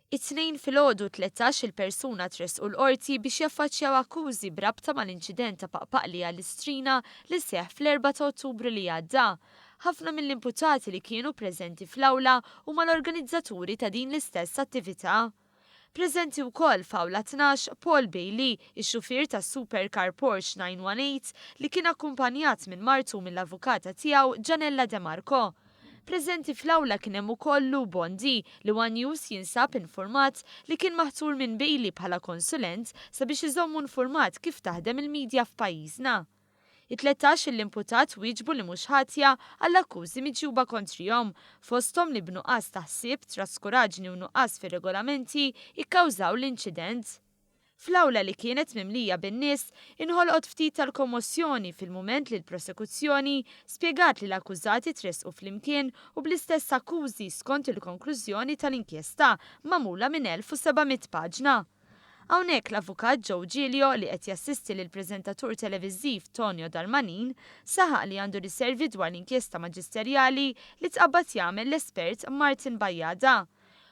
It-Tnejn filgħodu 13 il-persuna tressqu l-Qorti biex jaffaċċjaw akkużi b'rabta mal-inċident ta' Paqpaqli għall-Istrina li seħħ fl-erbgħa ta' Ottubru li għadda. Ħafna mill-imputati li kienu preżenti fl-awla huma l-organizzaturi ta' din l-istess attività. Preżenti wkoll f'Awla 12, Paul Bailey, ix-xufier tas-supercar Porsche 918 li kien akkumpanjat minn martu u mill-avukata tiegħu Gianella De Marco. Preżenti fl-awla kien hemm ukoll Lou Bondi, li one News jinsab infurmat li kien maħtur minn Bailey bħala konsulent sabiex iżommu nfurmat kif taħdem il-media f'pajjiżna. It-13 il-imputat wieġbu li mhux ħatja għall-akkużi miġjuba kontrihom, fosthom li b'nuqqas ta' ħsieb, traskuraġni u nuqqas fir-regolamenti kkawżaw l-inċident. Fl-awla li kienet mimlija bin-nies, inħolqot ftit tal-kommossjoni fil-mument li l-prosekuzzjoni spjegat li l-akkużati tressqu flimkien u bl-istess akkużi skont il-konklużjoni tal-inkjesta magħmula minn 1,700 paġna. Hawnhekk l-Avukat Joe Giglio li qed jassisti lill-preżentatur televiżiv Tonio Darmanin saħaq li għandu riservi dwar l-inkjesta maġisterjali li tqabbad jagħmel l-espert Martin Bajada.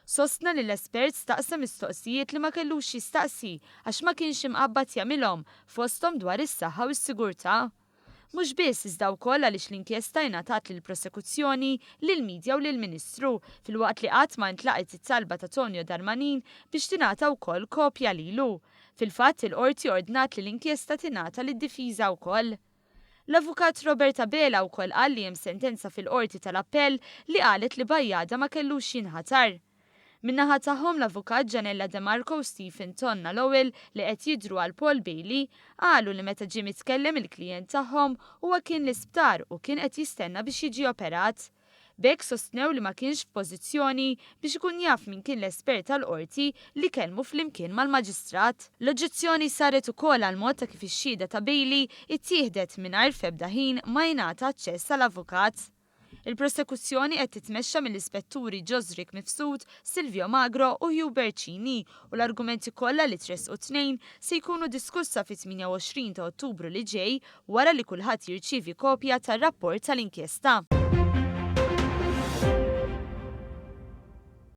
Sostna li l-espert staqsa mistoqsijiet li ma kellux jistaqsi għax ma kienx imqabbad jagħmilhom, fosthom dwar is-saħħa u s-sigurtà. Mhux biss, iżda wkoll għaliex l-inkjesta ingħatat lill-Prosekuzzjoni, lill-media u lill-Ministru, filwaqt li qatt ma intlaqgħet it-talba ta' Tonio Darmanin biex tingħata wkoll kopja lilu. Fil-fatt, il-Qorti ordnat li l-inkjesta tingħata lid-difiża wkoll. L-Avukat Robert Abela wkoll qal li hemm sentenza fil-Qorti tal-Appell li qalet li Bajada ma kellux jinħatar. Min-naħa tagħhom l-Avukat Gianella De Marco u Stephen Tonna Lowell li qed jidhru għal Paul Bailey qalu li meta ġie mitkellem il-klijent tagħhom huwa kien l-isptar u kien qed jistenna biex jiġi operat. B'hekk sostnew li ma kienx f'pożizzjoni biex ikun jaf min kien l-espert tal-Qorti li kellmu flimkien mal-Maġistrat. L-oġġezzjoni saret ukoll għall-mod ta' kif ix-xhieda ta' Bailey ittieħdet mingħajr f'ebda ħin ma ingħata aċċess għal avukat. Il-prosekuzzjoni qed titmexxa mill-Ispetturi Josric Mifsud, Silvio Magro u Hubert Cini u l-argumenti kollha li tressqu t-Tnejn se jkunu diskussa fit-28 ta' Ottubru li ġej wara li kulħadd jirċievi kopja tar-rapport tal-inkjesta.